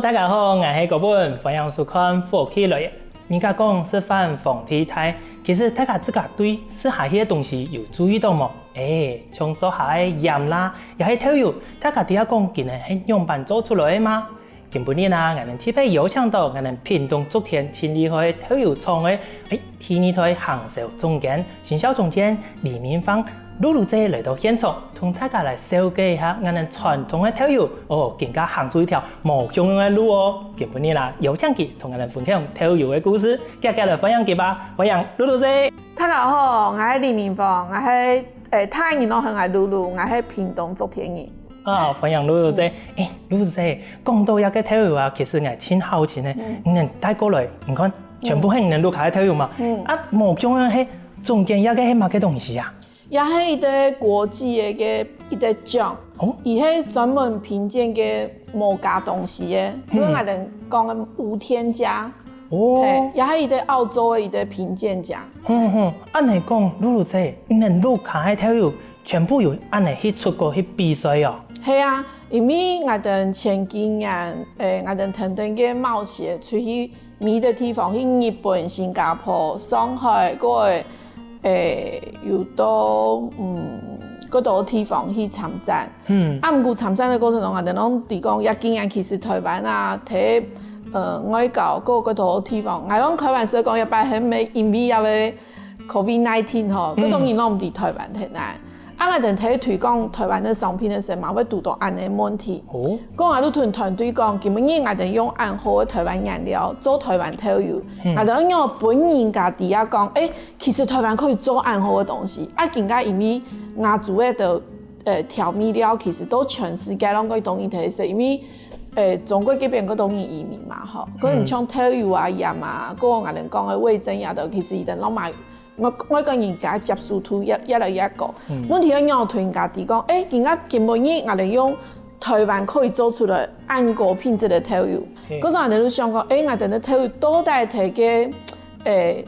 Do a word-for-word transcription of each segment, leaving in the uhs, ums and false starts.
大家好，𠊎係國本，歡迎收看《福氣來了》。人家講食飯皇帝大，其實大家自家對食下去个東西有注意到無？欸，像做下个鹽啦，也係豆油，大家知影講佢等係仰般做出來个嗎？今晡日啊，𠊎等特別邀請到𠊎等屏東竹田盡厲害个豆油廠个，欸，第二代行銷總監、行銷總監李明芳 露露姐來到現場，同大家來紹介一下𠊎等傳統个豆油。哦，今下行出一條無共樣个路哦。今晡日啊，邀請佢同𠊎等分享豆油个故事，遽遽來歡迎佢吧。歡迎露露姐。大家好，𠊎係李明芳，𠊎係，欸，大人攏喊𠊎露露，𠊎係屏東竹田人。啊，歡迎露露姐。欸，露露姐，講到這个豆油啊，其實𠊎盡好奇呢，你等帶過來，你看，全部係你等屋下个豆油嘛。啊，無共樣係中間這个係麼个東西啊？ 也係一個國際个一個獎，哦，佢係專門評鑑个無加東西个，嗯，因為𠊎等講个無添加，哦，係，也係一個澳洲个一個評鑑獎。哼哼，恁樣講，露露姐，你等屋下个豆油全部有恁樣去出國去比賽哦？係啊，因為𠊎等前幾年，欸，𠊎等跈等个貿協出去 每個地方去日本、新加坡、上海，過个，欸，有到，嗯，過多地方去參展。嗯。啊，毋過參展个過程中，𠊎等攏知講，這幾年其實臺灣啊，在，呃，外交，過過多地方，𠊎攏開玩笑講，這擺係毋係因為這個 COVID nineteen吼，嗯，過多人攏毋知臺灣在哪。 啊，𠊎等在推廣臺灣个商品个時嘛，會堵到恁樣个問題。哦。講𠊎就同團隊講，今晡日𠊎等用恁好个臺灣原料做臺灣豆油，嗯，𠊎等愛仰般分人家知啊講，欸，其實臺灣可以做恁好个東西。啊，今下因為亞洲个，呃，調味料其實都全世界攏過當多人在食，因為，呃，中國這片過多人移民嘛，吼，可能像豆油啊、鹽啊，過𠊎等講个味噌啊，都其實佢等攏買 外，外國人个接受度越，越來越高。嗯。問題愛仰同人家知講，欸，今下今晡日𠊎等用臺灣可以做出來恁高品質个豆油。嗯。可是𠊎等就想講，欸，𠊎等个豆油到底在个，欸，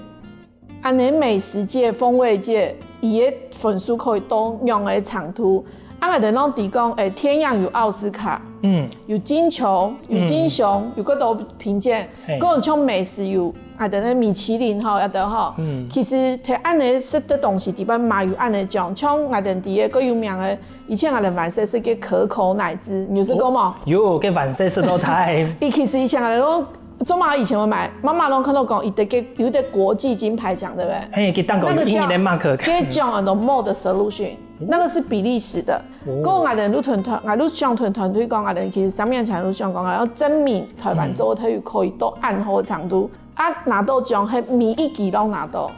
恁樣美食界、風味界，佢个分數可以到仰个程度？ 啊，𠊎等攏知講，欸，電影有奧斯卡，嗯，有金球，有金熊，嗯，有過多評鑑，嘿，過像美食有，𠊎等个米其林吼，也得吼。嗯，其實在恁樣食个東西裡背嘛有恁樣獎，像𠊎等知个過有名个，以前𠊎等還細細个可口奶滋，你有食過無？哦，有，該還細細个時代。佢其實以前𠊎等攏 做麼以前會買？媽媽攏看到講，佢个，有个國際金牌獎，對不對？嘿，佢當中有印一個mark。那個叫，該獎安到Mold Solution，那個是比利時的。哦。過𠊎等就同團，𠊎就想同團隊講，𠊎等其實三年前就想講，𠊎要證明臺灣做个豆油可以到恁好个程度。啊，拿到獎係每一期攏拿到。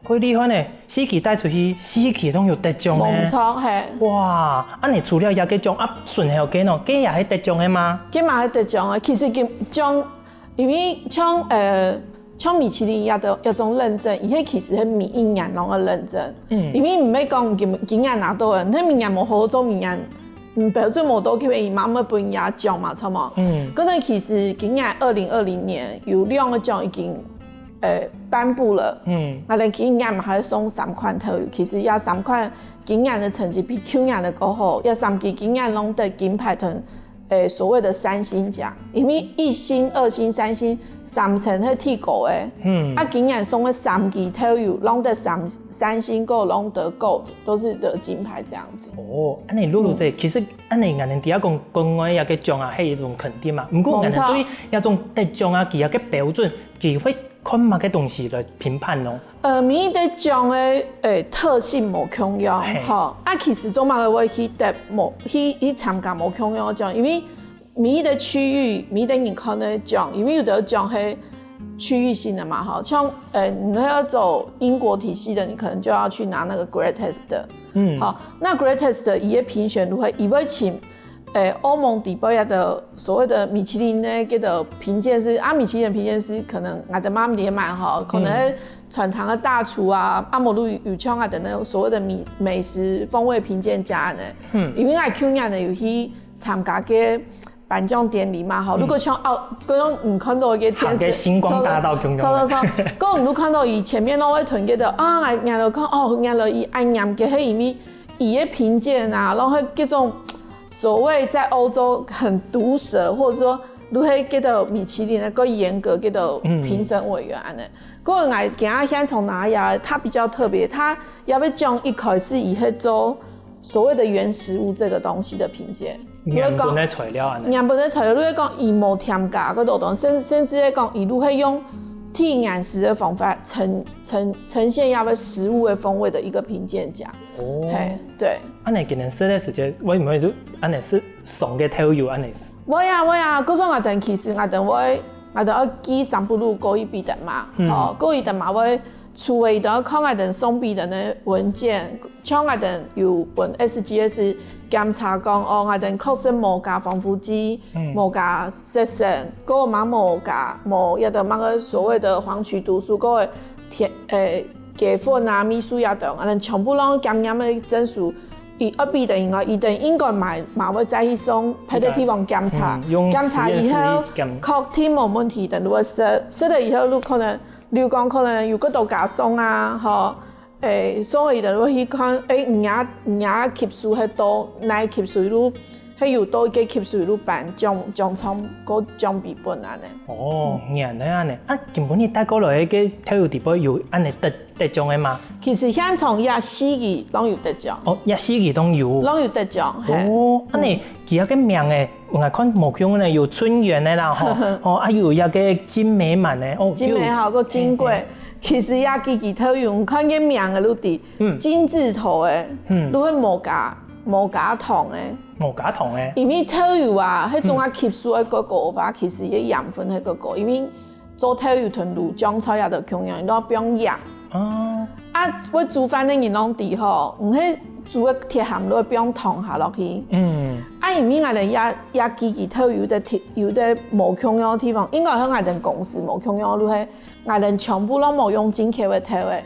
蓋厲害呢，四期帶出去，四期攏有得獎呢。無錯，嘿。哇，恁樣除了這個獎啊，順後个呢，該也係得獎个嗎？該嘛係得獎个。其實佢獎，因為像，呃，像米其林這種，這種認證，佢係其實係每一年攏愛認證。嗯。因為毋係講今，今年拿到个，你明年無好做，明年，嗯，標準無到，佢嘛毋會分人家獎嘛，著無？嗯。可能其實今年二零二零年有兩個獎已經 呃，頒布了。嗯。𠊎等今年嘛還送三款豆油，其實這三款今年个成績比舊年个較好，這三支今年攏得金牌同，呃，所謂的三星獎，因為一星、二星、三星，三星係最高个。嗯。啊，今年送个三支豆油，攏得三，三星，還有攏得gold，都是得金牌這樣子。哦，恁樣露露姐，嗯。其實恁樣𠊎等知講，國外這個獎啊，係一種肯定嘛。毋過𠊎等對這種得獎啊，佢這個標準，佢會 看麼个東西來評判咯？呃，每一個獎个，欸，特性無共樣，嘿。吼。啊，其實做麼个會去得無，去，去參加無共樣个獎，因為每一個區域，每一個人看个獎，因為有个獎係區域性个嘛，吼。像，呃，你要走英國體系个，你可能就要去拿那個Great Taste。嗯。好，那Great Taste佢个評選如何？佢會請 欸，歐盟底背啊个所謂个米其林个，該个評鑑師，啊，米其林評鑑師可能𠊎等嘛毋知嘛吼，可能，嗯，餐廳个大廚啊，啊，無就有像𠊎等个所謂个美，美食風味評鑑家呢。嗯。因為𠊎舊年呢有去參加該頒獎典禮嘛吼，嗯。如果像奧，該種你看到个電視，行个星光大道共樣。著，著，著。該種你看到佢前面攏會同該个啊，原來看，哦，原來佢恁嚴格，係因為 佢个評鑑啊，然後這種所謂在歐洲很毒舌，或者說就係該兜米其林个，較嚴格該兜評審委員恁呢。嗯。過後𠊎今下現場拿个，佢比較特別，佢也會將一開始佢係做所謂的原食物這個東西的評鑑，原本个材料恁呢。原本个材料，就係講佢無添加該兜東西，甚，甚至係講佢就係用天然食个方法呈，呈，呈現佢个食物个風味的一個評鑑家。哦。嘿，對。恁呢，今年食个時節，會毋會就恁呢食生个豆油恁呢？ 會啊，會啊，故所𠊎兜其實𠊎兜會，𠊎兜愛寄sample過去分佢等嘛，嗯。吼，過去佢等嘛會，除了佢等愛看𠊎兜送分佢等个文件，像𠊎兜有分S G S檢查講，哦，𠊎兜確實無加防腐劑，嗯。無加色素，過嘛無加，無這兜麼个所謂的黃麴毒素，過个甜，誒，雞粉啊、味素這兜，𠊎兜全部攏檢驗个證書， 佢愛分佢等應該，佢等應該嘛，嘛會再去送別个地方檢查，嗯，用檢查以後，實驗室檢。確定無問題，等就會食，食了以後，就可能，例如講可能有幾多加送啊，吼，誒，所以等就會去看，誒，你這，你這級數係到哪級數，就係有到一個級數，就頒獎，獎狀過獎品分恁呢。哦，嗯。原來恁呢。啊，今晡日帶過來个豆油底背有恁呢得 得獎个嘛？其實現場這四支攏有得獎。哦，這四支攏有。攏有得獎，嘿。哦，恁呢，嗯。佢个名誒，𠊎看無共樣呢，有春園个啦，吼，哦，啊，有這个金美滿个，哦，金美好，有，還有金貴。嘿，嘿。其實這幾支豆油，你看該名个就知，嗯。金字頭个，嗯。就係無加，無加糖个。無加糖个。因為豆油啊，該種啊，嗯。級數个較高个話，其實佢个鹽分會較高，因為 做豆油同滷醬菜也都共樣，都放鹽。哦。啊，會煮飯个人攏知吼，毋係煮个鐵鹹就放糖下落去。嗯。啊，因為𠊎兜這，這幾支豆油个特，有个無共樣个地方，應該係𠊎兜公司無共樣，就係𠊎兜全部攏無用進口个豆个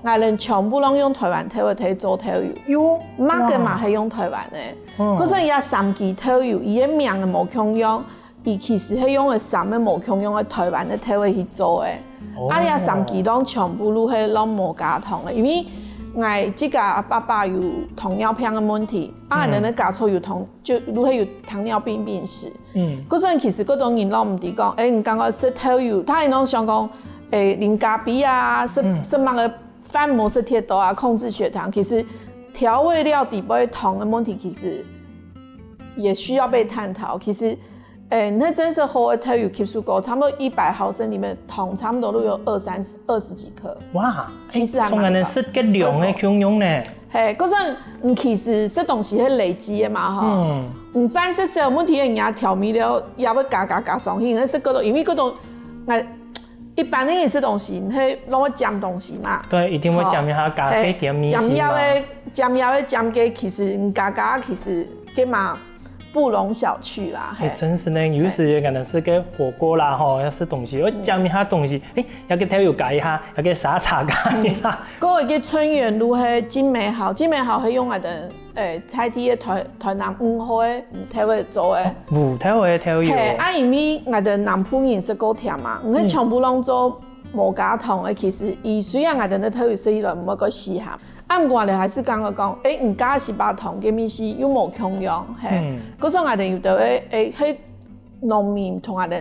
，𠊎兜全部攏用臺灣豆个去做豆油。喲，麼个嘛係用臺灣个。嗯。可是這三支豆油，佢个名个無共樣， 佢其實係用个三个無共樣个臺灣个豆仔去做个。哦。啊，這三支攏全部就係攏無加糖个，因為𠊎自家爸爸有糖尿病个問題，啊，嗯。𠊎兜个家族有糖，就，就係有糖尿病病史。嗯。故所其實各種人攏毋知講，誒，你感覺食豆油，大家攏想講，誒，啉咖啡啊，食，嗯。食麼个飯無食忒多啊，控制血糖。其實調味料底背糖个問題，其實也需要被探討。其實 誒，該真實好个豆油級數高，差不多一百毫升裡面糖差不多都有二三十、二十幾克。哇，其實還蠻高。誒，從來个食个量个共樣呢。嘿，可是你其實食東西係累積个嘛，吼。嗯。你飯食少，問題人家調味料也會加加加上去，你食過多，因為過多，哎，一般个人食東西，你係攏會沾東西嘛。對，一定會沾一下咖啡，吼，嘿，沾米粉嘛。沾這个，沾這个，沾該，其實你加加，其實該嘛 不容小覷啦，嘿。誒，真係呢，有時節可能食个火鍋啦，吼，愛食東西，愛沾一下東西，誒，這个豆油加一下，這个沙茶加一下。嗯。過一个成員就係金美好，金美好係用𠊎兜，誒，在地个臺，臺南五號个，嗯，豆仔做个。哦，五號个豆油。嘿，啊，因為𠊎兜南部人食較甜嘛，毋係全部攏做無加糖个，其實佢雖然𠊎兜个豆油食起來毋會較死鹹， 啊，毋過𠊎兜還係感覺講，誒，毋加十八糖，該味緒又無共樣，嘿。嗯。故所𠊎兜有兜誒，誒，係農民同𠊎兜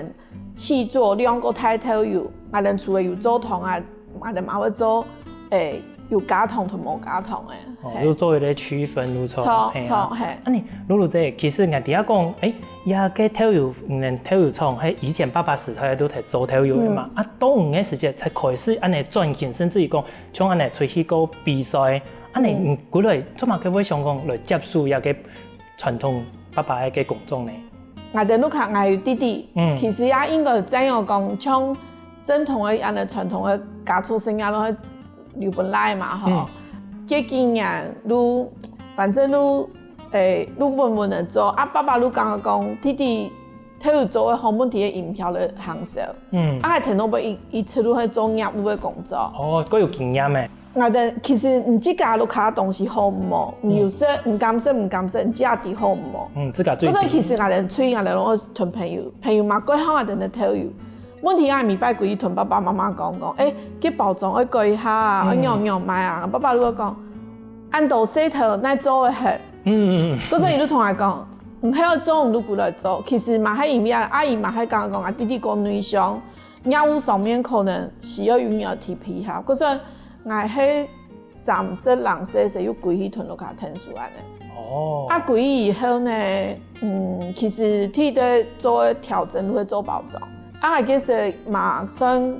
試做兩个大豆油，𠊎兜除了有做糖啊，𠊎兜嘛會做，誒，有加糖同無加糖个，哦，嘿。又做一个區分，有錯，著，嘿啊。著，嘿。啊，你，露露姐，其實𠊎知影講，誒，這个豆油，嗯，豆油廠，係以前爸爸時代都在做豆油个嘛。嗯。啊，到你个時節才開始恁呢轉型，甚至於講， 像恁呢出去過比賽，恁呢，嗯。嗯，過來做麼个會想講來接手這个傳統爸爸个工作呢？𠊎兜屋下𠊎有弟弟，嗯。其實也應該恁樣講，像正統个恁呢傳統个家族生意都係留分倈嘛，吼。嗯。這幾年就，反正就，誒，就穩穩个做，啊，爸爸就講講，弟弟 豆油做个項目在該飲料个行銷。嗯。啊，𠊎聽到尾一，一直都係做業務个工作。哦，較有經驗誒。𠊎兜其實你自家屋下東西好毋好，你有食，嗯。你敢食，毋敢食，你自家知好毋好。嗯，自家最知。故所其實𠊎兜出去，𠊎兜攏會同朋友，朋友嘛，過好𠊎兜个豆油。問題啊，每擺過去同爸爸媽媽講講，誒，該包裝愛改一下啊，嗯。愛仰仰賣啊，爸爸就會講，恁多細頭，哪做會核？嗯，嗯，嗯。故所佢就同𠊎講，毋係愛做毋就歸來做。其實嘛係因為啊，阿姨嘛係講講啊，弟弟較內向，業務上面可能需要有人去配合。可是𠊎係三十零歲時又歸去同屋下𢯭手恁呢。哦。啊，歸去以後呢，嗯，其實第一个做个調整就係做包裝。啊，該時嘛算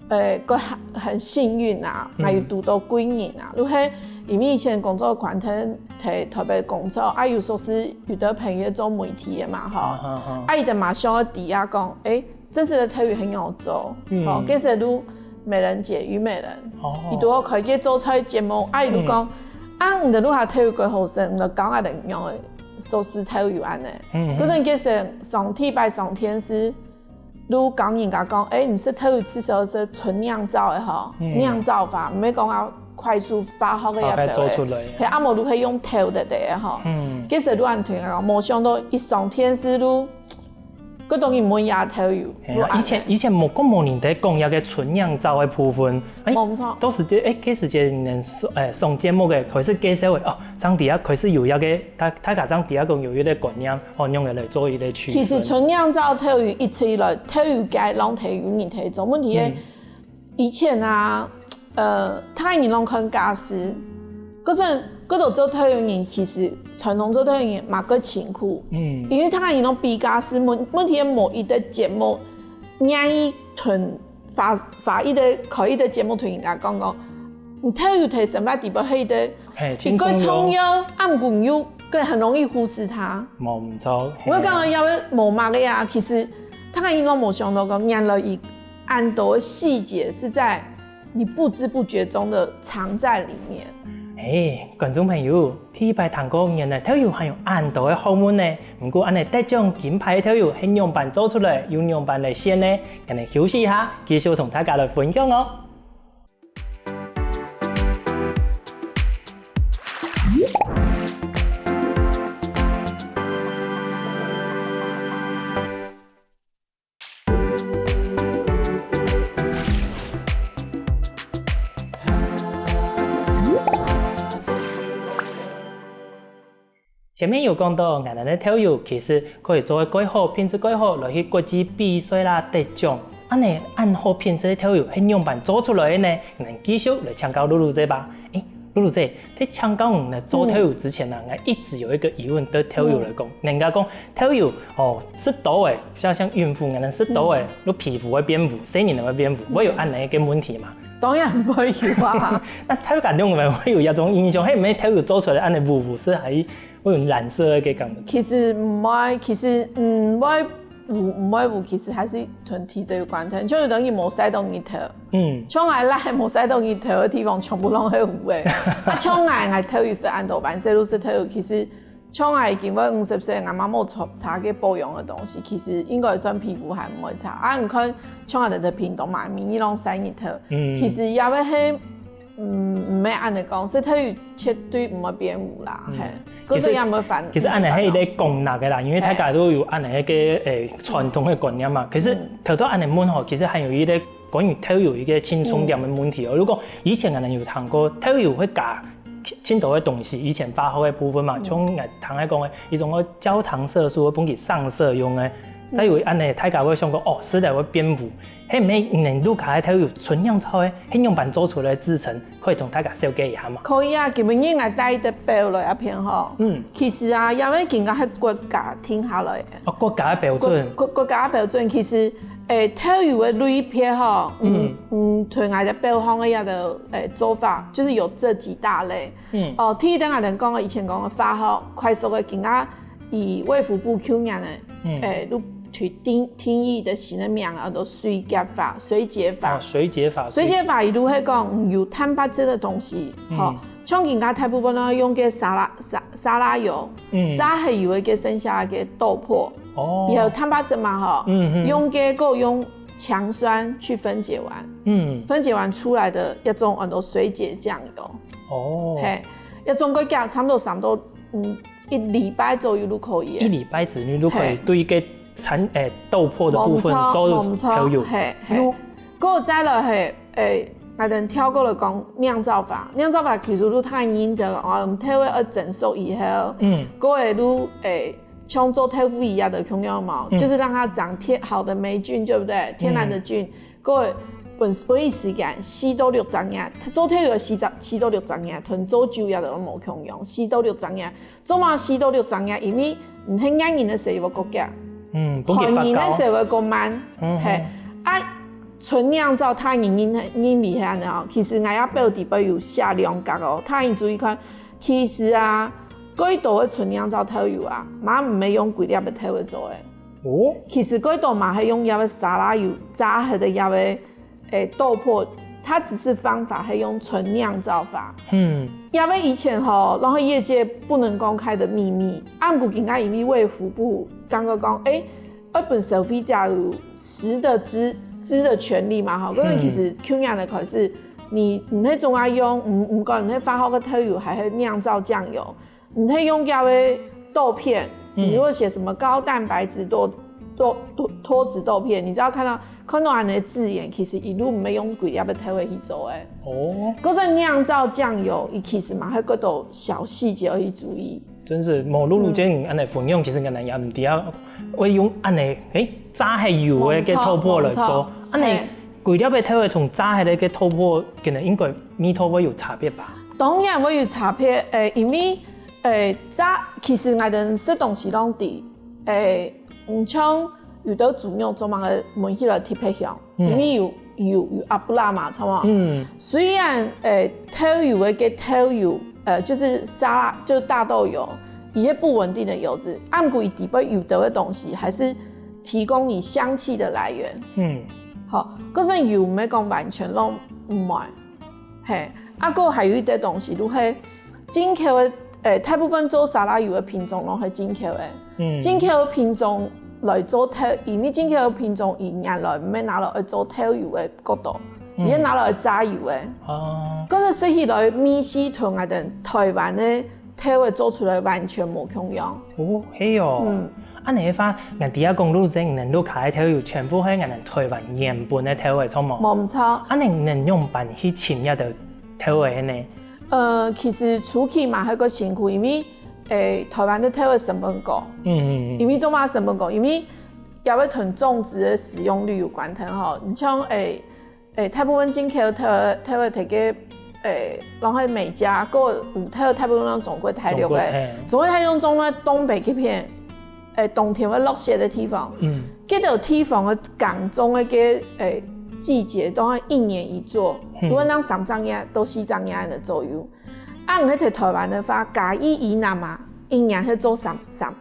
呃，个很，很幸運啊，嗯。還有堵到貴人啊。就係因為以前工作關係，在台北工作，啊，有時候係有个朋友做媒體个嘛，吼。啊，啊，啊。啊，佢等嘛想要知啊，講，誒，這時个特約很有做，嗯。吼，該時就美人姐、虞美人，哦。佢都要開个做菜節目，啊，佢就講，嗯。啊，你的路下特約幾好食，你的高壓的用的，說是特約安呢。嗯，嗯。可是該時上第一擺上電視， 就講人家講，誒，你食豆油至少係純釀造个吼，嗯。釀造法，毋係講啊快速發酵个啊，大概做出來。係，啊無就係用豆个个吼。嗯。其實就恁同人講，無想到一上電視就，各種人問也豆油，係啊，就恁呢。以前，以前無，講無人在講這个純釀造个部分，誒，無錯。到時節，誒，該時節人上，誒，上節目个，開始介紹个，哦，上底下開始有這个 大，大家正知啊講有一个觀念，吼，用來做一个區分。其實純釀造豆油一直以來，豆油界攏係有人在做。問題係，嗯。以前啊，呃，大人攏看家私，可是，可是做豆油人，其實傳統做豆油人嘛較辛苦。嗯。因為大人攏比家私，問，問題係無一个節目，願意同 花，花一个，開一个節目同人家講講，你豆油在生活裡背係一个，係，一个重要，輕鬆用。啊，毋過你又，个很容易忽視它。無，毋錯，我剛剛要問麼个啊，其實大家應該無想到講，原來有恁多个細節是在你不知不覺中的藏在裡面。誒，觀眾朋友， 第一擺聽過原來豆油還有恁多个學問呢。毋過恁呢得獎金牌个豆油係仰般做出來，又仰般來選呢？𠊎等休息一下，繼續同大家來分享哦。 前面有講到，𠊎等个豆油其實可以做个蓋好，品質蓋好，來去國際比賽啦，得獎。恁呢，恁好品質个豆油係仰般做出來个呢？𠊎等繼續來請教露露姐吧。誒，露露姐，在請教你來做豆油之前啊，嗯。𠊎一直有一个疑問對豆油來講。嗯。人家講豆油，哦，食多了， 像，像孕婦恁樣食多了，嗯。就皮膚會變烏，細人仔會變烏，嗯。會有恁樣个問題嗎？當然會有啊。該大家仰會有這種印象，係毋係豆油做出來恁樣烏烏，係還會有染色个感覺？其實毋會，其實，嗯，會烏毋會烏，其實還係同體質有關係。就有等於無曬到日頭，嗯。像𠊎倈無曬到日頭个地方，全部攏係烏个。啊，像𠊎，𠊎豆油食恁多，萬歲都食豆油，其實 像𠊎已經會五十歲，𠊎嘛無擦，擦个保養个東西，其實應該算皮膚還毋會差。啊，你看，像𠊎兜在屏東嘛，每日攏曬日頭。嗯。其實也會係，嗯，毋係恁樣講，係豆油絕對毋會變烏啦，嗯。係。其實，可是也毋會煩，其實恁樣係一个功能个啦，因為大家都有恁樣一个，係。誒，傳統个觀念嘛。可是，嗯。頭頭恁樣問吼，其實還有一个關於豆油一个輕重點个問題哦。嗯。如果以前可能有聽過，豆油會加 盡多个東西，以前化學个部分嘛，嗯。像𠊎頭先講个，一種个焦糖色素會分佢上色用个，嗯。但有恁樣，大家會想講，哦，食了會變烏，係毋係你屋下个豆油純釀造个，係仰般做出來个製程，可以同大家紹介一下嗎？可以啊，今晡日𠊎帶一隻表來這片吼。嗯。其實啊，因為今个係國家定下來个。哦，國家个標準。國，國，國家个標準，其實，誒，豆油个類別吼，嗯，嗯。嗯，同𠊎兜北方个這个，誒，做法，就是有這幾大類。 嗯。哦，第一點，𠊎兜講个以前講个化學，快速个，今下以衛福部舊年个，嗯。誒，就去定，定義个新个名，叫做水解法，水解法。啊，水解法，水解法，佢就係講，嗯，有蛋白質个東西，嗯。吼，像今下大部分都用个沙拉，沙，沙拉油，嗯。炸係有一个剩下个豆粕，哦。也有蛋白質嘛，吼，嗯，嗯。用个，過用強酸去分解完，嗯。分解完出來个一種叫做水解醬油。 哦。係，愛種个價差毋多三到，嗯，一禮拜左右就可以了。一禮拜左右就可以，係。對該產，誒，豆粕个部分做豆油。無錯，無錯，係，係。喲。過再來係，誒，𠊎兜跳過來講釀造法。釀造法其實就大家認得，哦，豆仔愛蒸熟以後，嗯。過後就，誒，像做豆腐一樣个共樣嘛，嗯就是讓它長天好的黴菌，對不對？天然的菌，過本本一時間四到六隻月，做豆油四隻四到六隻月，同做酒也都無共樣，四到六隻月，做麼四到六隻月？因為毋係熱人个時候會較遽，嗯，本寒人个身發酵。時候會較慢，嗯嘿，啊，純釀造佢人認認為係恁樣哦，其實𠊎也表弟背有寫兩角哦，佢人注意看，其實啊，幾多个純釀造豆油啊，嘛毋係用歸粒个豆油做个。哦，其實幾多嘛係用這个沙拉油炸下个這个誒豆粕，它只是方法係用純釀造法。嗯這个以前吼，然後業界不能公開的秘密，啊毋過今下因為衛福部剛剛講，誒，愛分消費者有食的知知的權利嘛，吼，可能其實舊年个開始，你你那種啊用，毋毋管你那發酵个豆油，還係釀造醬油，你那用這个豆片，嗯你如果寫什麼高蛋白質多多多脱脂豆片，你只要看到看到恁樣个字眼，其實一路毋係用歸粒个豆油去做个。哦，可是釀造醬油，佢其實嘛還有幾多小細節要去注意。真是無露露姐恁樣分享，其實𠊎等也毋知啊，會用恁樣誒炸係油个个豆粕來做，無錯恁樣歸粒个豆油同炸係个个豆粕，可能應該味道會有差別吧？當然會有差別，誒，因為誒炸，其實𠊎等食東西攏知，誒，毋像有兜豬肉做麼个聞起來特別香，嗯因為有有有油啦嘛，著無？嗯雖然誒豆油个个豆油，呃，就是沙拉，就是大豆油，一些不穩定的油脂，啊毋過佢底背有兜个東西還是提供你香氣的來源。嗯好，可是油毋係講完全攏毋會，嘿，啊，過還有一兜東西，就係進口个，誒，大部分做沙拉油个品種攏係進口个。嗯進口个品種來做豆，因為進口个品種佢原來毋係拿來做豆油个角度，嗯佢係拿來炸油个。哦，可是食起來味緒同𠊎等台灣个豆油做出來完全無共樣。哦，係哦。嗯恁樣个話，𠊎等下講露露姐，你等屋下个豆油全部係𠊎等台灣原本个豆油，著無？無毋著。恁樣你等仰般去尋這兜豆油呢？呃，其實初期嘛，還較辛苦，因為誒，台灣个豆油成本高，嗯嗯因為做麼成本高？因為也會同種植个使用率有關係吼。你像誒誒，大部分進口豆豆油，佢个誒，然後美加，過有豆大部分攏中國大陸个，中國嘿中國大陸種个東北這片，誒，冬天會落雪个地方，嗯這兜地方个耕種个个誒季節都係一年一作，嗯有可能三隻月到四隻月个左右。啊，你係在台灣个話，嘉義以南啊，一年係做三三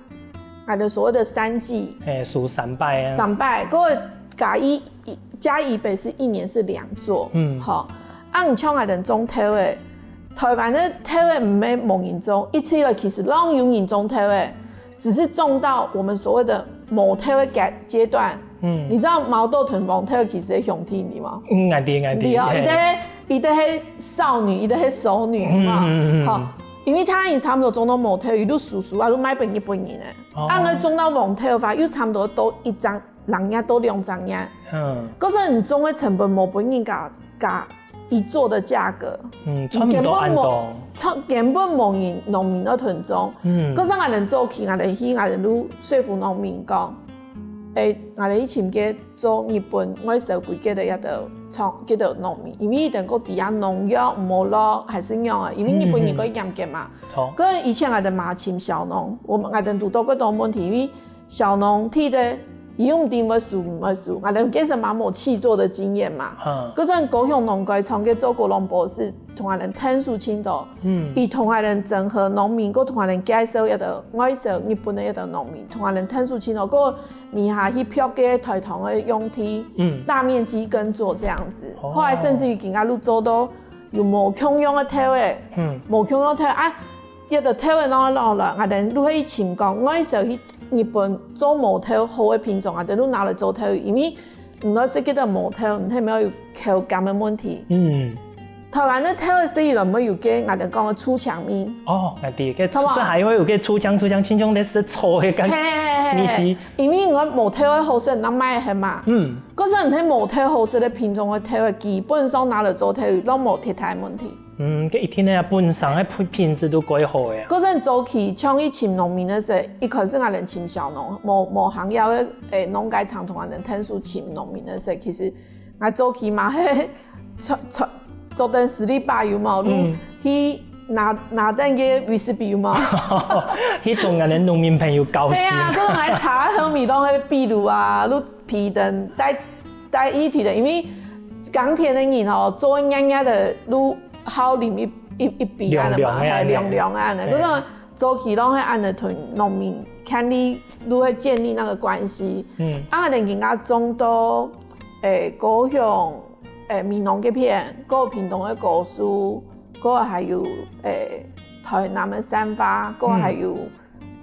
，𠊎等所謂的三季，誒，收三擺啊。三擺，各位嘉義嘉義北是一年是兩作，嗯好，啊，你像𠊎等種豆油，台灣个豆油毋係無人種，一直以來其實攏有人種豆油，只是種到我們所謂的無豆油階階段。嗯你知道毛豆同黃豆其實係兄弟嗎？嗯，𠊎知𠊎知。對啊，嘿一个係一个係少女，一个係熟女嘛。嗯嗯嗯嗯好，因為佢等差不多種到無豆油，佢就收收啊，佢就賣分日本人个。哦啊，𠊎種到黃豆个話，又差不多到一隻，兩隻到兩隻月。嗯可是你種个成本無分人家加一作个價格，嗯，賺毋到恁多。賺根本無人農民愛同種。嗯可是𠊎等早期，𠊎等去，𠊎等就說服農民講，誒，𠊎等去尋个做日本外銷規格个一兜廠，一兜農民，因為佢等講知啊農藥毋好落，還係仰啊，因為日本人較嚴格嘛。好。可是以前𠊎等嘛尋小農，𠊎等堵到較多問題，因為小農提个，佢又毋知會收毋會收，𠊎等其實嘛無試做个經驗嘛。嗯可是高雄農改場个做過農博士，同𠊎等談數盡多，嗯佢同𠊎等整合農民，過同𠊎等介紹一兜外銷日本个一兜農民，同𠊎等談數盡多，過尾下去標个台糖个用地，嗯大面積耕作這樣子。哦後來甚至於今下就做到有無共樣个豆油，嗯無共樣豆油啊，一兜豆油攏愛落來，𠊎等就去尋講外銷去日本做無豆油好个品種，𠊎等就拿來做豆油，因為毋愛食這兜無豆油，毋係無有口感个問題。嗯台灣个豆油食起來毋會有个𠊎等講个醋醬味。哦，𠊎知，該著無係還因為有个醋醬醋醬，親像在食醋个感覺。嘿嘿嘿嘿嘿你是，因為𠊎無豆油好食，人賣个嘛。嗯可是你係無豆油好食个品種个豆油，基本上拿來做豆油，攏無忒大問題。嗯，該一定个本身个品，品質都蓋好个啊。可是早期像去尋農民个時，一開始𠊎等尋小農，無，無行業个，誒，農改場同𠊎等𢯭手尋農民个時，其實𠊎早期嘛係，著，著，著等斯利巴有無？嗯。去拿，拿等个威士忌有無？去同𠊎等農民朋友交心。對啊，可能還茶喝米攏係秘魯啊，路皮等帶，帶一體的，因為耕田个人哦，做个日日的路好啉一，一，一杯恁樣嘛，涼涼个。還涼涼啊，恁樣。嘿。可能早期攏係恁樣同農民建立，路會建立那個關係。嗯。啊，人家種到，誒，高雄，誒，美濃這片，過屏東个高樹，過還有，誒，台南个三八，過還有，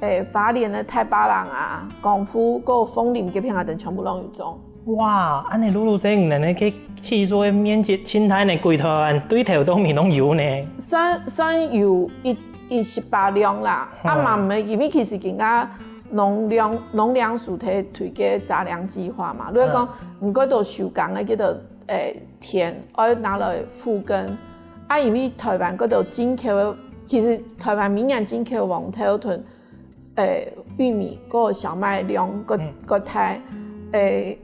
嗯。誒，花蓮个大霸人啊，光復，過鳳林這片啊，等全部攏有種。哇，恁樣露露姐，你等个去試做个面積，盡大呢，歸台灣對頭到尾攏有呢。算，算有一，一十八量啦。啊，嗯。嘛毋係，因為其實今下農糧，農糧署提推个雜糧計畫嘛，如果講，嗯。你過多休耕个這個，誒，田，愛拿來復耕。啊，因為台灣過多進口个，其實台灣每年進口黃豆同 誒，玉米，過小麥量，過，嗯。過大。誒，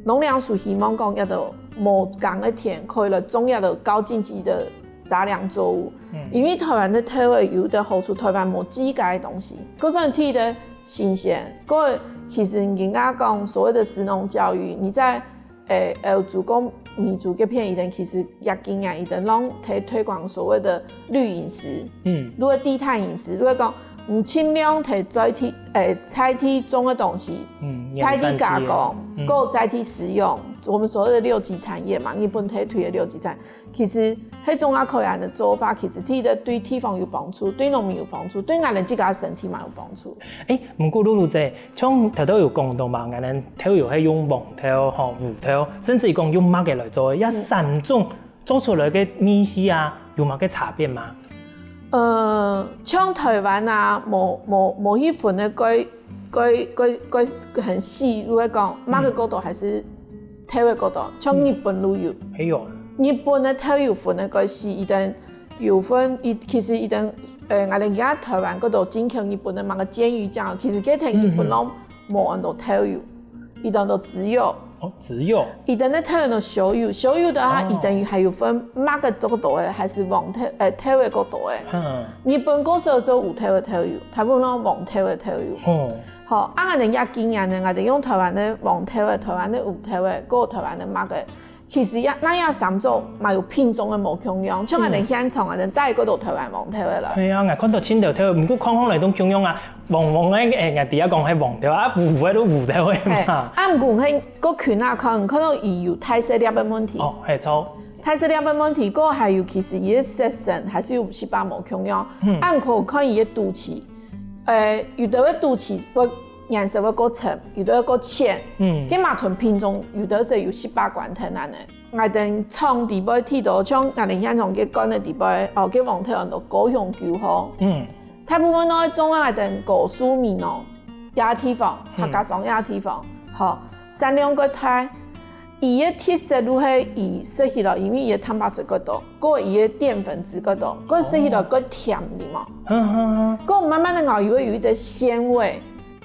農糧署希望講，這兜無耕个田可以來種這兜高經濟个雜糧作物。嗯。因為台灣个豆仔有个好處，台灣無自家个東西，可是第一个新鮮，過其實人家講所謂的食農教育，你在 誒，歐洲過美洲這片，佢等其實也經驗，佢等攏在推廣所謂的綠飲食，嗯。如果低碳飲食，如果講，嗯，盡量在在地，誒，在地種个東西，嗯，在地加工，原產地的，嗯。過在地食用，我們所謂的六級產業嘛，日本在推的六級產，其實該種啊可以恁樣做法，其實第一个對地方有幫助，對農民有幫助，對𠊎等自家身體嘛有幫助。誒，毋過露露姐， 像頭頭有講到嘛，𠊎等豆油係用黃豆吼、烏豆，甚至講用麥仔來做，這三種做出來个味緒啊，有麼个差別嗎？呃，像台灣啊，無，無，無去分个蓋，蓋，蓋，蓋很細，就係講麥个高度還是豆个高度，像日本就有。嗯，係哦。日本个豆油分个蓋細，佢等 有分，佢，其實佢等，呃，𠊎等而家台灣該兜進口日本个麼个鰹魚醬，其實該兜日本人無恁多豆油，佢等都只有，哦，只有。佢等个豆油都少油，少油个話，哦。佢等還有分麼个角度个，還是黃豆，呃，豆个角度个。嗯。日本過少做烏豆个豆油，大部分都黃豆个豆油。哦。好，啊，𠊎等也經驗呢，𠊎等用台灣个黃豆个、台灣个烏豆个，過台灣个麼个， 其實也，該也三種嘛有品種个無共樣，像𠊎等現場啊，人帶過到台灣黃豆个了。係啊，𠊎看到盡多豆，毋過看看來都共樣啊，黃黃个，誒，𠊎知影講係黃豆啊，烏烏个都烏豆个嘛。係，啊，毋過係過近啊看，看到佢有大細粒个問題。哦，係，著。大細粒个問題，過還有其實佢个色澤還是有細胞無共樣，嗯。啊，毋過看佢个肚臍， 誒，有兜个肚臍會顏色會較深，有兜會較淺。嗯。該嘛同品種有兜係有細胞關係恁呢。𠊎等廠底背睇到，像𠊎等現場个罐个底背，哦，該黃豆安到高雄九號。嗯。大部分都會種啊，𠊎等高樹美濃這地方，嗯。客家庄這地方，吼，產量較大。 佢个特色就係佢食起來，因為佢个蛋白質較多，過佢个澱粉質較多，過食起來較甜个嘛。嗯嗯嗯。過慢慢个咬，佢會有一點鮮味。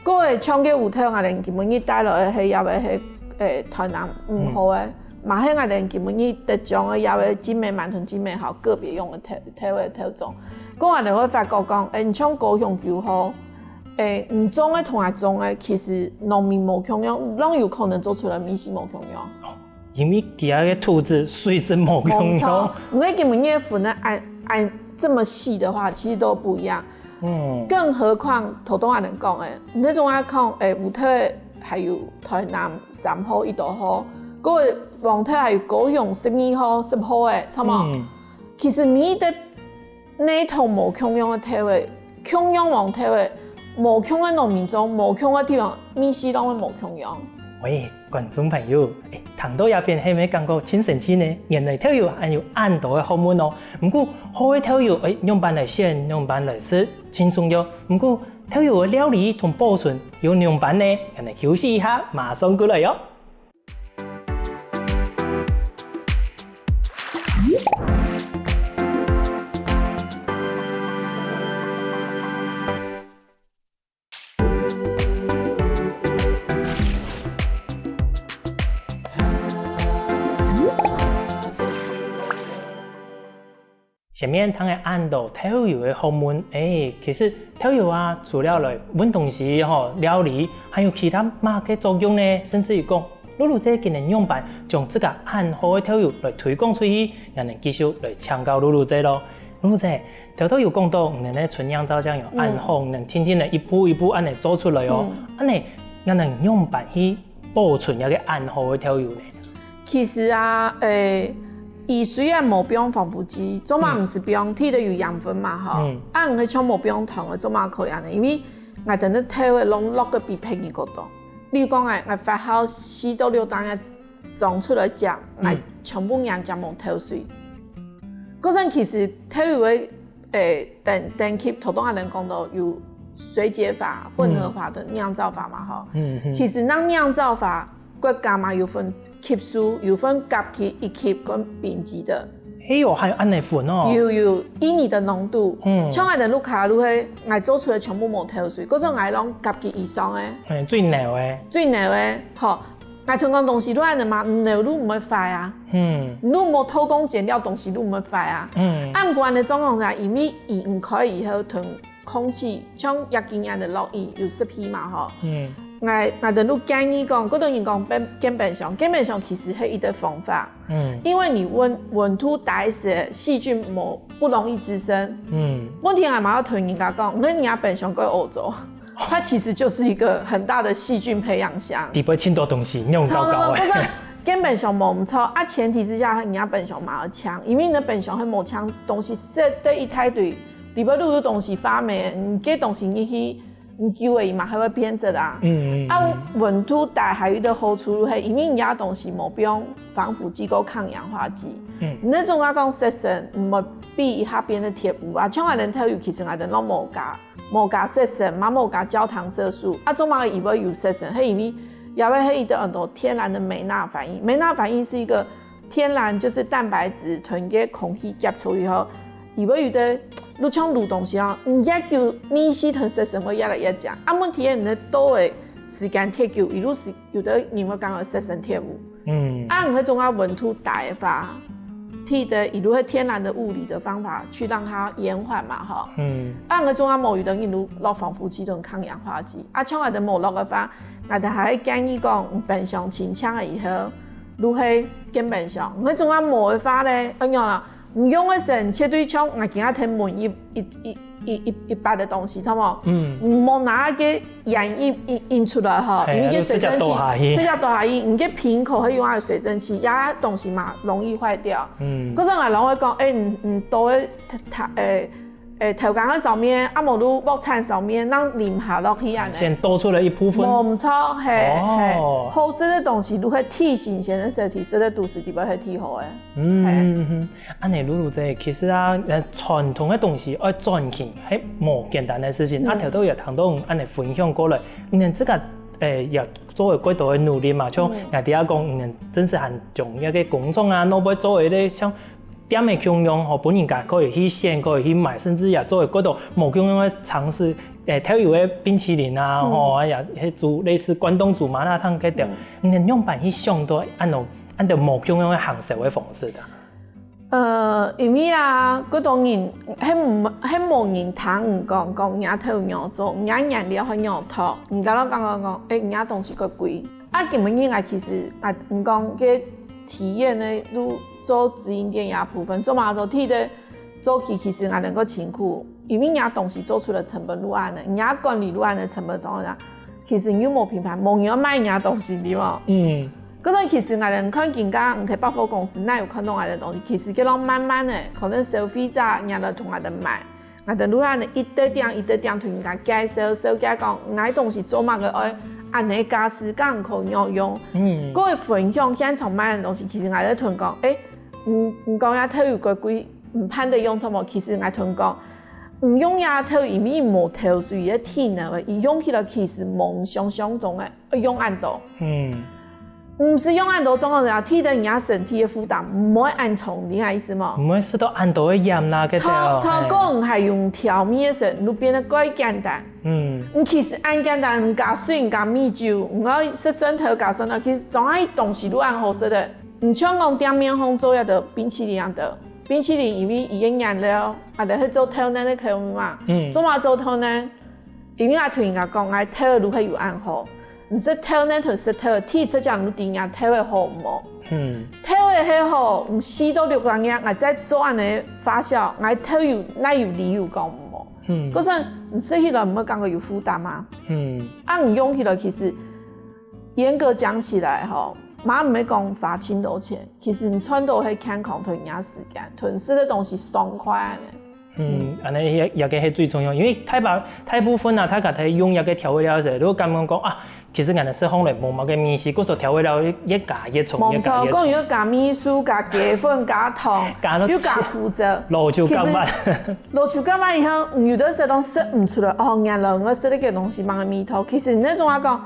過像該烏豆，𠊎等今晡日帶來个係，也係，誒，台南五號个，嗯。嘛係𠊎等今晡日得獎个，也係金美滿同金美好個別用个豆，豆个豆種。過𠊎等會發覺講，誒，你像高雄九號， 誒，你種个同𠊎種个，其實農民無共樣，攏有可能做出來味緒無共樣。因為佢个土質、水質無共樣。無錯，因為今晡日分个恁，恁這麼細个話，其實都不一樣。嗯。更何況，頭先𠊎等講个，你該種啊講，誒，烏豆還有台南三號、一號，過黃豆還有高雄十二號、十號个，著無？嗯。其實每一個 泥土無共樣个豆仔，共樣黃豆仔，無共个農民種，無共个地方，味緒攏會無共樣。喂，觀眾朋友，誒，聽到這片係毋係感覺盡神奇呢？原來豆油還有恁多个學問哦。毋過，好个豆油，誒，仰般來選，仰般來食，盡重要。毋過，豆油个料理同保存又仰般呢？𠊎等休息一下，馬上過來喲。前面聽个恁多豆油个學問，欸，其實豆油啊，除了來搵東西吼，料理，還有其他麼个作用呢？甚至於講，露露姐今日仰般將自家恁好个豆油來推廣出去，𠊎等繼續來請教露露姐囉。露露姐，頭頭有講到，你等个純釀造醬有恁好，嗯。你等天天來一步一步恁樣做出來哦。嗯。恁樣，𠊎等仰般去保存這个恁好个豆油呢？其實啊，欸，佢雖然無放防腐劑，做麼毋使放，嗯。佢都有鹽分嘛吼。嗯。啊，你係全無放糖个，做麼可以恁樣？因為𠊎等个豆仔攏落个比別人較多。例如講，𠊎，𠊎發酵四到六點鐘出來食，嗯。𠊎全部飲，食無豆水。 故所其實豆油个，欸，等，等級，頭先𠊎等講到有水解法、混合法同釀造法嘛吼。嗯，嗯。其實該釀造法，國家嘛有分級數，有分甲級、乙級跟丙級个。哎喲，還有恁樣分哦。有，有，依你个濃度。嗯。像𠊎等屋下就係，𠊎做出來全部無豆水，故所𠊎攏甲級以上个。欸，最濃个。最濃个，吼。 𠊎同你講東西就恁樣嘛，你就毋會壞啊。嗯。你無偷工減料，東西就毋會壞啊。嗯。啊，毋過恁樣狀況下，因為佢毋開以後同空氣，像這幾年个落雨有濕氣嘛吼。嗯。𠊎，𠊎等就建議講，較多人講冰，冰冰箱，冰冰箱其實係一個方法。嗯。因為你溫，溫度低時，細菌無，不容易滋生。嗯。問題𠊎嘛愛同人家講，你若冰箱過歐洲， 它其實就是一個很大的細菌培養箱。裡背盡多東西，弄糟糕欸。差不多，就算冰箱無毋著，啊，前提之下，你冰箱嘛愛淨，因為你冰箱係無淨，東西塞得一大堆，裡背就有東西發霉，你該東西入去，你久了嘛還會變質啊。嗯，嗯，啊，嗯。溫度低還有一個好處係，因為你這東西無放防腐劑跟抗氧化劑，嗯。你那種啊講食生，毋會比一下變成鐵污啊，像𠊎等豆油，其實𠊎等攏無加。 無加色素，嘛無加焦糖色素，啊，做麼个佢會有色素？係因為，也會係佢兜很多天然个梅納反應。梅納反應是一個天然，就是蛋白質同該空氣接觸以後，佢會有个，就像滷東西哦，你越久味緒同色素會越來越強。啊，問題係你个倒个時間忒久，佢就係 有个人會講个色素鐵污。嗯。啊，你該種啊溫度低个話，佢个，佢就係天然个物理个方法去讓它延緩嘛，吼。嗯。啊，你該種啊無，有个人就落防腐劑同抗氧化劑。啊，像𠊎等無落个話，𠊎等還會建議講，你冰箱清淨了以後，就係冰冰箱。你該種啊無个話咧，愛仰啊？ 你用个時節絕對像𠊎今下聽問一、一、一、一、一、一般个東西，著無？嗯。你莫拿該煙引、引、引出來吼，係，因為該水蒸氣，就直接倒下去。直接倒下去，你該瓶口會用該水蒸氣，這東西嘛容易壞掉。嗯。可是𠊎攏會講，欸，你、你倒个、欸、欸，豆乾个上面，啊無就鑊鏟上面，讓淋下落去恁樣。先倒出來一部分。無毋著，係，哦。係。好食个東西，就係最新鮮个時節，食个都係特別係最好个。嗯，係。嗯，嗯。 恁樣，露露姐，其實啊，呃，傳統个東西愛轉型，係無簡單个事情。嗯。啊，頭頭也聽到你恁樣分享過來，你自家，呃，也做了幾多个努力嘛，像，嗯。𠊎等啊講，你真係還將這个工廠啊，攏會做一個像店个共樣，吼，分人家可以去選，可以去買，甚至也做了幾多無共樣个嘗試，呃，豆油个冰淇淋啊，嗯。吼，啊，也係煮類似關東煮麻辣燙該兜。嗯。你仰般去想到恁樣，恁樣無共樣个行銷个方式啊？ 呃，因為啊，該當然，係毋，係無人聽你講，講若豆油仰做，若原料愛仰擇，人家攏講講講，欸，若東西較貴。啊，今晡日𠊎其實，啊，你講該體驗呢，就做直營店這部分，做麼个做？第一个，早期其實𠊎能夠辛苦，因為若東西做出來成本就恁樣，若管理就恁樣，成本做恁樣，其實你又無品牌，無人愛買若東西，對無？嗯。 可是其實𠊎等看今下，你在百貨公司，哪有看到𠊎等東西？其實佢攏慢慢个，可能消費者人來同𠊎等買，𠊎等就恁樣一點點、一點點同人家介紹，紹介講，𠊎東西做麼个愛恁樣價錢，敢可以用？嗯。各位分享現場賣个東西，其實𠊎在同講，欸，你，你講這豆油較貴，毋盼得用著無？其實𠊎同講，你用這豆油，因為無豆水个體能个，佢用起來其實無想像中个 用恁多。嗯。毋使用恁多，總共啊，提升人家身體个負擔，毋會恁重，你个意思無？毋會食到恁多个鹽啦，該兜。超，超過你還用調味个時，你就變得較簡單。嗯。你其實恁簡單，你加水，你加米酒，你愛食生豆加生豆，其實總係東西都恁好食个。你像講店面項做一个冰淇淋樣个，冰淇淋因為佢个原料，啊，就係做豆奶个口味嘛。嗯。做麼做豆奶？因為𠊎同人家講，𠊎豆乳係有恁好，毋食豆奶同食豆乳，第一隻講你知人豆个好毋好？嗯。豆个係好，毋四到六個月，𠊎再做恁呢發酵，𠊎豆乳哪有理由講毋好？嗯。可是你食起來毋會感覺有負擔嗎？嗯。啊，你用起來其實嚴格講起來吼，嘛毋係講花盡多錢，其實你賺到係健康同人家時間，同食个東西爽快恁呢。嗯，恁呢也也个係最重要，因為大把大部分啊，大家在用這个調味料時，都感覺講啊，其實恁呢食起來無麼个味緒，故所調味料越加越重，無錯，越加越重。講又加味素、加雞粉、加糖，加到又加胡椒，老酒乾飯。其實老酒乾飯以後，有的時候都食毋出來，哦，原來我食這个東西麼个味道。其實你那種啊講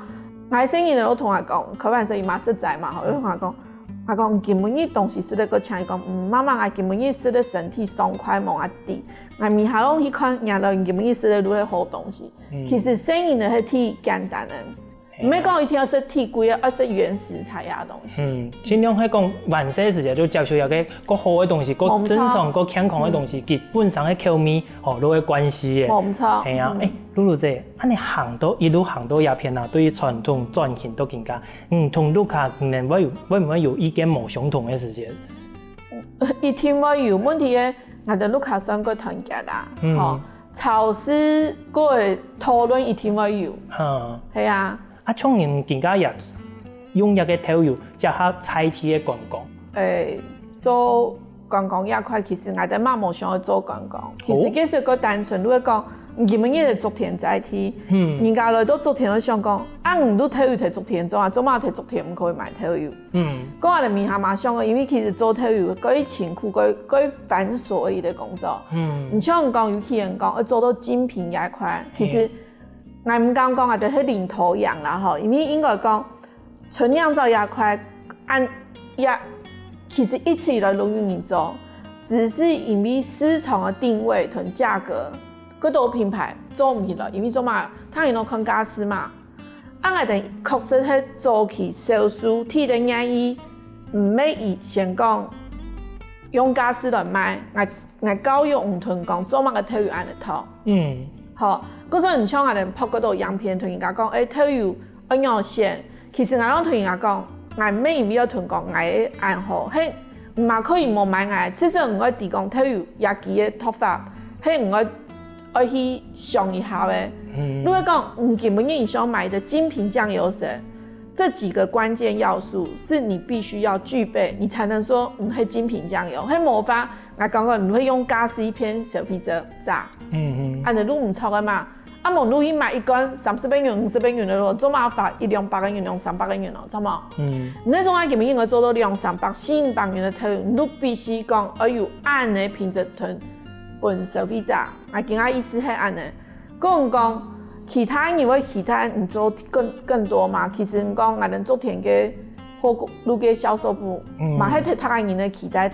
，𠊎細人仔都同𠊎講，開玩笑，佢嘛食齋嘛，吼，就同𠊎講， 𠊎講，今晡日東西食得過請，佢講，嗯，媽媽，𠊎今晡日食得身體爽快無？𠊎知，𠊎明下晡去看，原來今晡日食得都係好東西。嗯。其實細人仔係最簡單个，嘿啊。毋係講一定愛食最貴个，愛食原食材啊東西。嗯，盡量係講還細時節就接受這个較好个東西，較正常、較健康个東西，嗯。佢本身个口味，吼，都有關係个。無錯。係啊，嗯。欸，露露姐，恁呢行到，一路行到這片啊，對於傳統轉型到今下， 嗯，同屋下可能會有，會毋會有意見無相同个時節？一定會有問題个，𠊎兜屋下算較團結啦，嗯。吼，吵事个討論一定會有。嗯。係啊。啊，像你今下也用這个豆油結合在地个觀光。欸，做 觀光這塊，其實𠊎兜嘛無想愛做觀光。其實哦。其實較單純，如果講，你今晡日个竹田在地，嗯。人家來到竹田會想講，啊，你都豆油在竹田做啊，做麼在竹田毋可以賣豆油？嗯。講𠊎兜明下嘛想个，因為其實做豆油，該辛苦，該，該繁瑣个工作。嗯。你像講，有些人講，要做到精品這一塊，其實嗯。 𠊎毋敢講𠊎兜係領頭羊啦吼，因為應該講，純釀造這塊，恁，也，其實一直以來都有人做，只是因為市場个定位同價格，較多品牌做毋起來，因為做麼，大家都看價數嘛。啊，𠊎兜確實係早期少數，第一个願意，毋係以前講用價數來賣，𠊎 𠊎教育毋同講做麼个豆油恁呢做。嗯。吼，故所你像𠊎兜拍較多影片，同人家講，欸，豆油愛仰選。其實𠊎攏同人家講，𠊎毋係因為愛同講𠊎个恁好，係毋嘛可以無買𠊎，至少你愛知講豆油這支个做法，係你愛，愛去想一下个。嗯。如果講，你今晡日你想買个精品醬油時，這幾個關鍵要素是你必須要具備，你才能說，嗯，係精品醬油。係無法， 𠊎講過，你會用價數騙消費者，是啊？嗯嗯。恁呢都毋著个嘛。啊，無你去買一罐三十個銀、五十個銀个咯，做麼花一兩百個銀、兩三百個銀咯，著無？嗯。你那種啊，根本應該做到兩三百、四五百銀个豆油，你都必須講，愛有恁呢品質同分消費者。啊，今下意思係恁呢。 講講，其他人會期待你做更，更多嘛？其實你講，𠊎兜竹田个火鍋，路个銷售部，嗯。嘛係在大家人个期待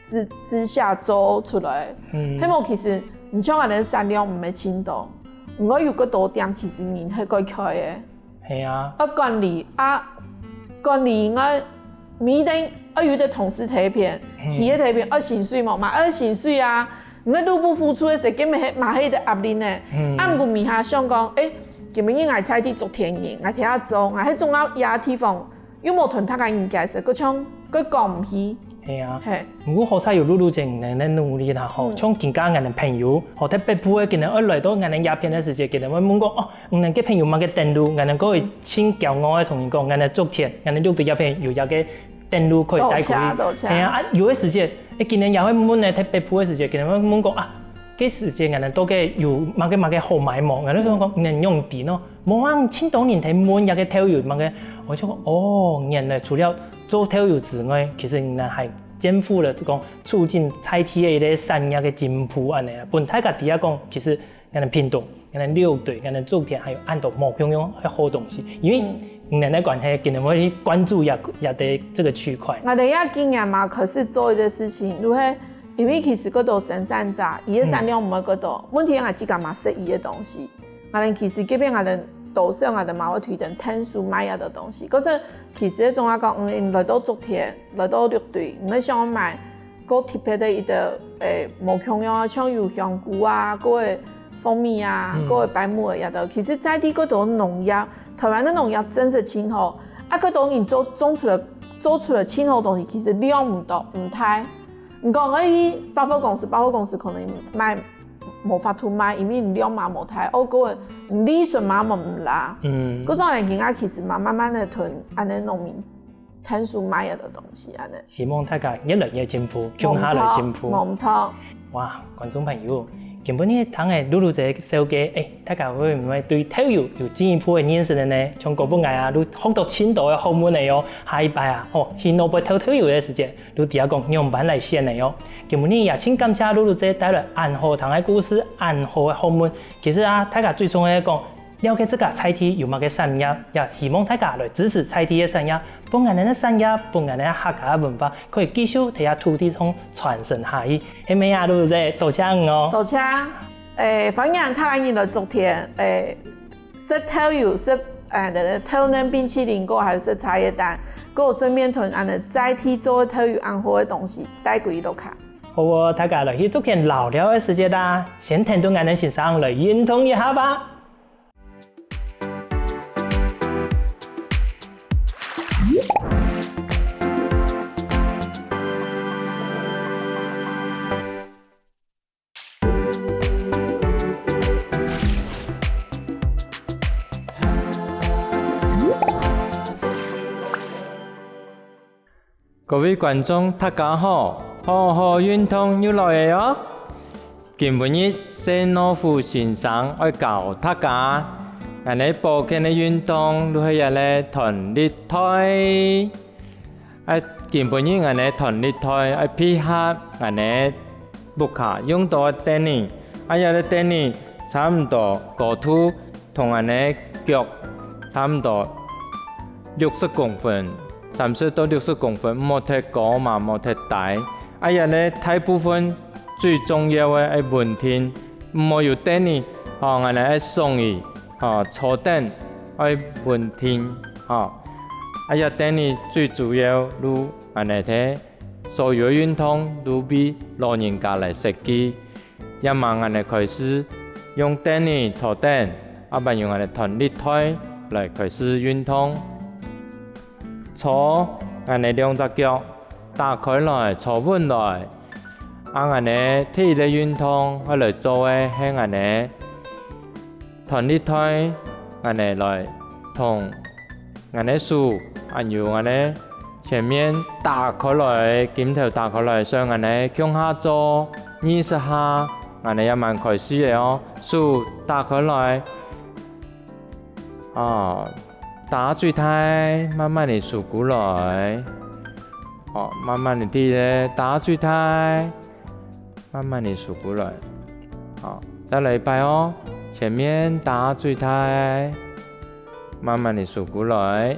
之，之下做出來。嗯。係無，其實你像𠊎兜產量毋係盡多，毋過有較多店，其實人係過開个。係啊。啊，管理啊，管理應該每一定愛有个同事體片，嗯。企業體片，愛薪水無？嘛愛薪水啊。 你个入不敷出个時，根本係，嘛係一個壓力呢。嗯。啊，毋過明下想講，欸，今晡日𠊎在地竹田人，𠊎在遐做，𠊎係種到這地方，又無同大家人解釋，各種，各講毋去。係啊。係。毋過好彩有露露姐你个努力啦吼，嗯。像今下𠊎兜朋友，吼，在北部个，今下愛來到𠊎兜這片个時節，今下會問講，哦，你个朋友麼个登錄，𠊎兜可以盡驕傲个同你講，𠊎兜竹田，𠊎兜綠地這片有一個 登錄可以帶可以。多謝，多謝。係啊，啊，有个時節，欸，今下也會問呢，在北部个時節，今下會問講啊，該時節𠊎兜到底有麼个麼个好買無？𠊎兜想講，你仰知呢？無啊，盡多人在問這個豆油麼个。𠊎就講，哦，原來除了做豆油之外，其實你還肩負了講促進在地个一個產業个進步恁呢啊。分大家知啊講，其實 𠊎兜屏東，𠊎兜綠地，𠊎兜竹田，還有恁多無共樣个好東西。因為嗯。𠊎兜个關係，今下會關注這，這個，這個區塊。𠊎兜也經驗嘛，可是做一個事情，就係因為其實較多生產者，佢个產量毋會較多，問題𠊎自家嘛食佢个東西。𠊎兜其實這片𠊎兜多少𠊎兜嘛會推薦天數賣啊个東西。可是其實總下講，嗯，你來到竹田，來到綠地，你會想要買過特別个一兜，欸，無共樣啊，像有香菇啊，過个蜂蜜啊，嗯。過个白木耳啊，都其實在地各種農業，台灣个農業真係盡好，啊，各種你做，種出來，做出來盡好个東西，其實量毋多，毋大。你講，欸，百貨公司，百貨公司可能賣，無法度賣，因為你量嘛無大，哦，過个利潤嘛無毋罅。嗯。故所呢，今下其實嘛，慢慢个同恁呢農民 攤手賣个東西恁呢。希望大家越來越進步，共下來進步。無毋著，無毋著。哇，觀眾朋友，今晡日聽了露露姐紹介，欸，大家會毋會對豆油有進一步个認識了呢？像果本𠊎啊，都學到盡多个學問了喲。下一擺啊，哦，去外背投豆油个時節，都知影講仰般來選了喲。今晡日也盡感謝露露姐帶來恁好聽个故事，恁好个學問。其實啊，大家最重要个講， 了解自家在地有麼个產業，也希望大家來支持在地个產業，分𠊎等个產業，分𠊎等个客家个文化，可以繼續在這土地上傳承下去。係無啊，露露姐，多謝你哦。多謝。欸，歡迎大家來竹田，欸，食豆油，食，欸，豆乳冰淇淋，過還有食茶葉蛋，過順便同恁呢在地做个豆油恁好个東西帶歸屋下。好哦，大家來去竹田遶寮个時節啊，先跈等𠊎等先生來運動一下吧。 各位觀眾，大家好！好好運動又來了哦！今晡日細老虎先生愛教大家，𠊎等保健个運動就係這个彈力帶。啊，今晡日𠊎等彈力帶愛配合𠊎等屋下用到个凳仔，啊，這个凳仔差毋多高度 同𠊎等腳差毋多六十公分，三十到六十公分，毋好忒高嘛，毋好忒低。啊，這个大部分最重要个愛穩定，毋好有凳仔，吼，𠊎等愛爽椅，吼，坐等愛穩定，吼。啊，這凳仔最主要就𠊎等个所有个運動就為老人家來設計。 這下𠊎等開始用凳仔坐等，啊，還有𠊎等彈力帶來開始運動。坐，𠊎等兩隻腳打開來，坐穩來。啊，𠊎等第一个運動愛來做个係𠊎等 彈力帶，𠊎等來同𠊎等手，還有𠊎等前面打開來，肩頭打開來，所以𠊎等共下做二十下，𠊎等這下開始了哦。手打開來，哦，打最大，慢慢仔收過來，哦，慢慢仔地咧，打最大。 慢慢仔收過來。好，再來一擺哦，前面打最大，慢慢仔收過來，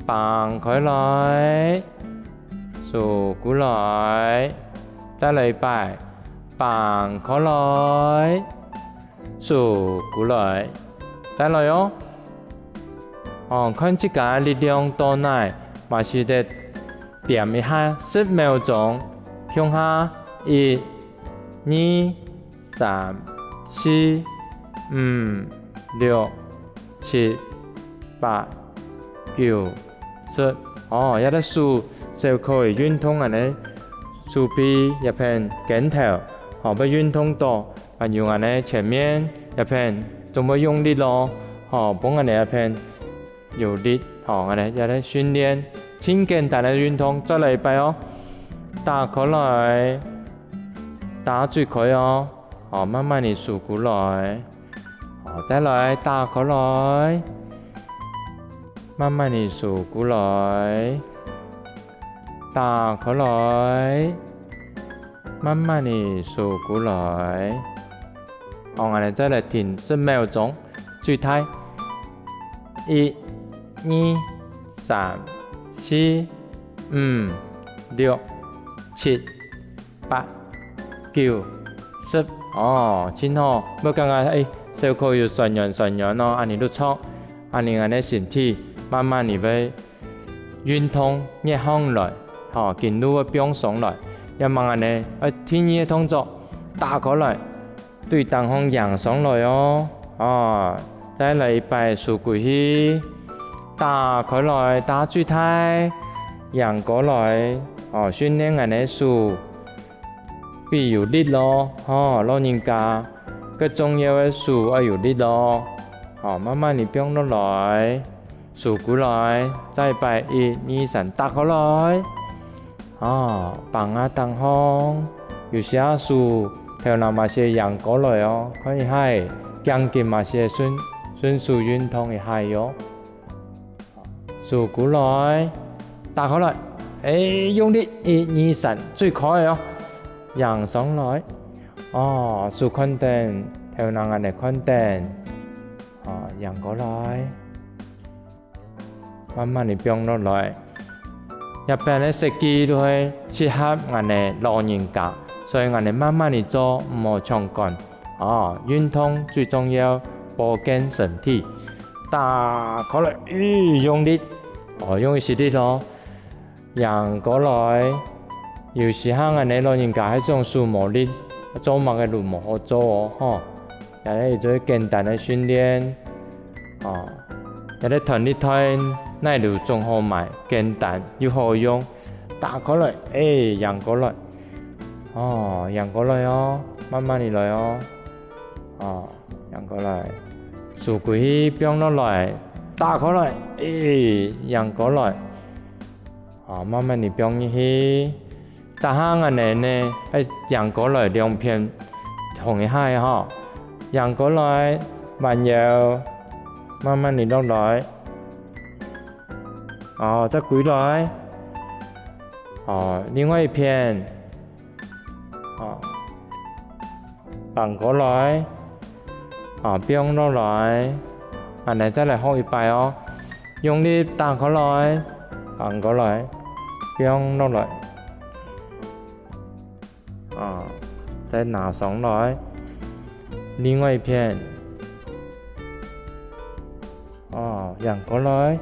放開來，收過來，再來一擺，放開來， 收過來，再來哦。哦，看自家力量到哪，嘛試著恬一下十秒鐘，共下一、二、三、四、五、六、七、八、九、十。哦，這个手小可以運動恁呢，手臂這片肩頭，好，會運動到。 還有恁呢前面這片都會用力咯，吼，分恁呢這片有力，吼，恁呢這个訓練，盡簡單个運動，再來一擺哦。打開來，打最開哦，好，慢慢仔收過來，好，再來打開來，慢慢仔收過來，打開來。 慢慢仔收過來。好，𠊎等再來停十秒鐘，最大。一、二、三、四、五、六、七、八、九、十。哦，盡好。無感覺，欸，小可有痠軟痠軟哦，恁呢就著。恁呢𠊎等身體慢慢仔會 運動熱起來，吼，緊路會放鬆來。也吂恁呢，愛第二个動作，打開來，對頂項䟘上來哦。哦，再來一擺手舉起，打開來，打最大，䟘過來，哦，訓練𠊎个手 比有力咯，吼，老人家，該重要个手愛有力咯。吼，慢慢仔放落來，手舉來，再擺一、二、三，打開來。吼，放啊頂項，有時啊手頭那麼些䟘過來哦，看一下，頸根麼些順，順手運動一下喲。 手舉來，打開來，欸，用力，一、二、三，最開哦，䟘上來，哦，手看等，頭那恁呢看等，哦，䟘過來，慢慢仔放落來。這片个設計就係適合𠊎个老人家，所以𠊎个慢慢仔做，毋好搶趕。 哦，運動最重要，保健身體。打開來，咦，用力，哦，用一息力咯。䟘過來，有時候𠊎个老人家係種手無力，做麼个都無好做哦，吼。這係一種簡單个訓練，哦，這係彈力帶，哪位都總好買，簡單又好用。打開來，欸，䟘過來。 哦，䟘過來哦，慢慢仔來哦。哦，䟘過來，手舉起放落來，打開來，欸，䟘過來。哦，慢慢仔放入去。打下恁呢呢，愛䟘過來兩片同一下吼。䟘過來，彎腰，慢慢仔落來。哦，再歸來。哦，另外一片。 哦，放過來，哦，放落來，恁呢再來學一擺哦。用力打開來，放過來，放落來，哦，再拿上來。另外一片，哦，䟘過來，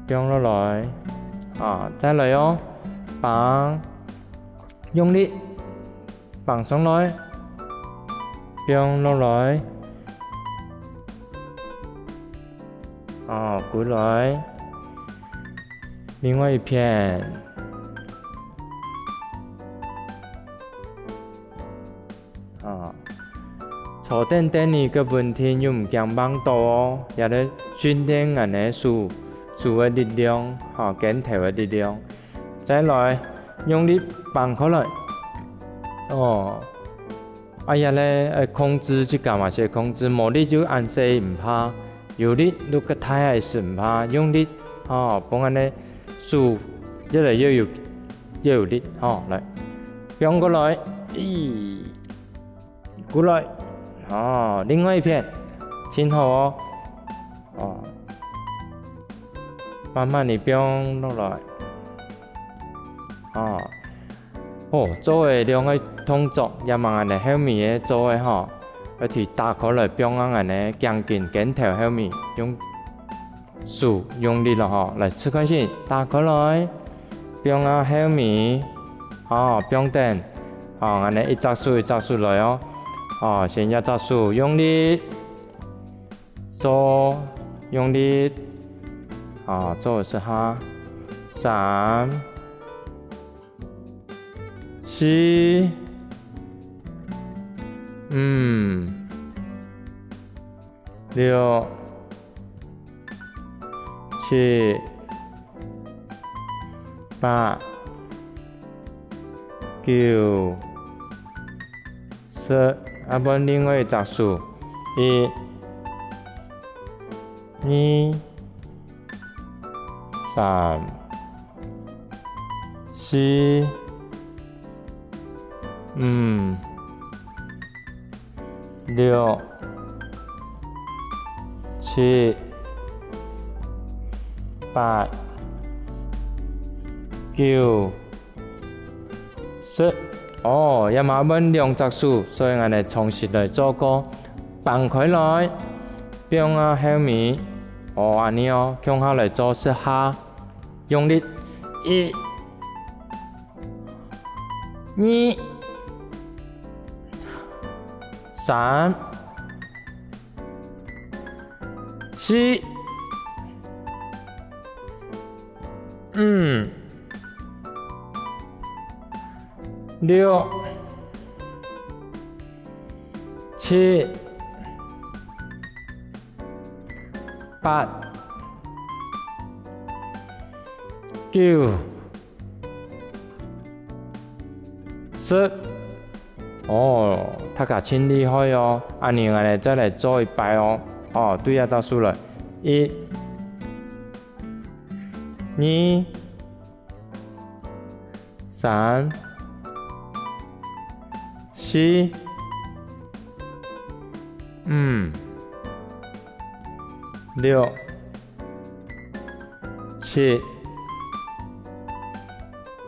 放落來，啊，再來哦，放， 用力，放上來，放落來，哦，歸來，另外一片，哦，坐等凳仔个問題又毋驚吂到哦，也係訓練𠊎个手，手个力量，吼，肩頭个力量。 再來，用力放開來。哦，哎呀咧，愛控制自家嘛，先控制，無力就恁細毋怕，有力就較大還係毋怕，用力，哦，分恁呢手越來越有，越有力，哦，來，放過來，咦，過來，哦，另外一片，真好哦，哦，慢慢仔放落來。 哦，好，做个兩个動作，也吂恁呢後面个做个吼，愛提打開來放啊恁呢頸根肩頭後面，用手用力咯吼，來試看先，打開來，放啊後面，哦，放等，哦，恁呢一隻手一隻手來哦，哦，先一隻手用力， 做，用力，啊，做一下，三、四、五、六、七、八、九、十，啊，分另外一隻手，一、二、三、四、五、六、七、八、九、 十。哦，這下換兩隻手，所以𠊎等重新來做過，放開來，放啊後面。哦，恁呢哦，共下來做十下，用力，一、二、三、四、五、六、七、八、九、十。哦，大家盡厲害哦！恁樣𠊎兜再來做一擺哦。哦，對這隻手來，一、二、三、四、五、六、七、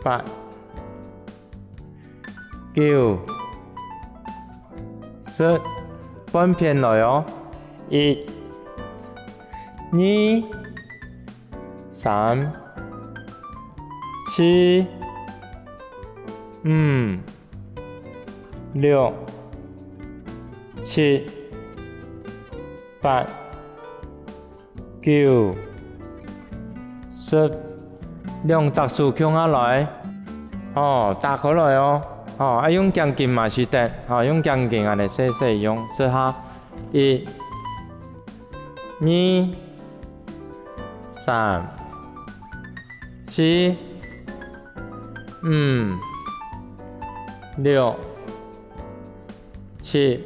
八、九、十，半片來哦！一、二、三、四、五、六、七、八、九、十，兩隻手共下來，哦，打開來哦，哦，愛用頸巾嘛係得，哦，用頸巾恁仔細細用，這下，一、二、三、四、五、六、七、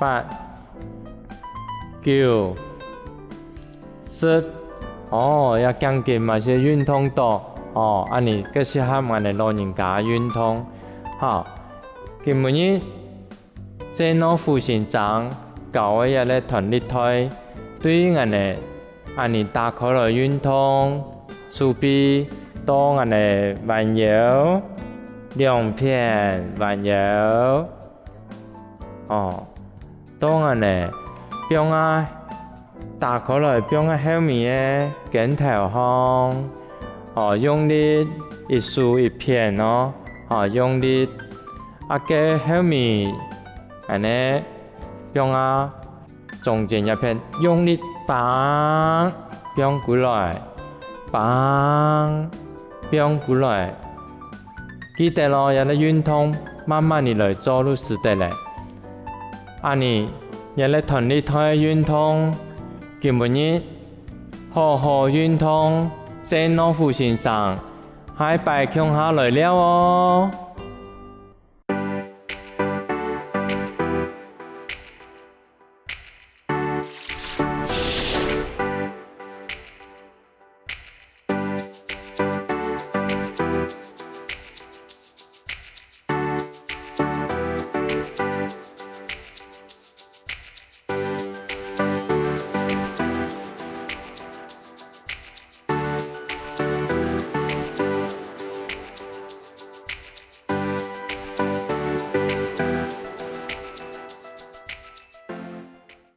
八、九、十。哦，這頸巾嘛係運動著，哦，恁仔較適合𠊎兜老人家運動。好，今晡日 謝諾夫先生教个這个彈力帶，對𠊎兜恁仔打開來運動，手臂到𠊎兜彎腰，兩片彎腰，哦，到𠊎兜放啊 打開來放在後尾个肩頭項，哦，用力一手一片哦，哦，用力，啊該後尾恁仔放啊，中間這片用力，嘭，放過來，嘭，放過來。 記得哦，這个運動慢慢仔來做就使得了。恁仔，這个彈力帶運動，今晡日好好運動，謝諾夫先生，下擺共下來尞哦！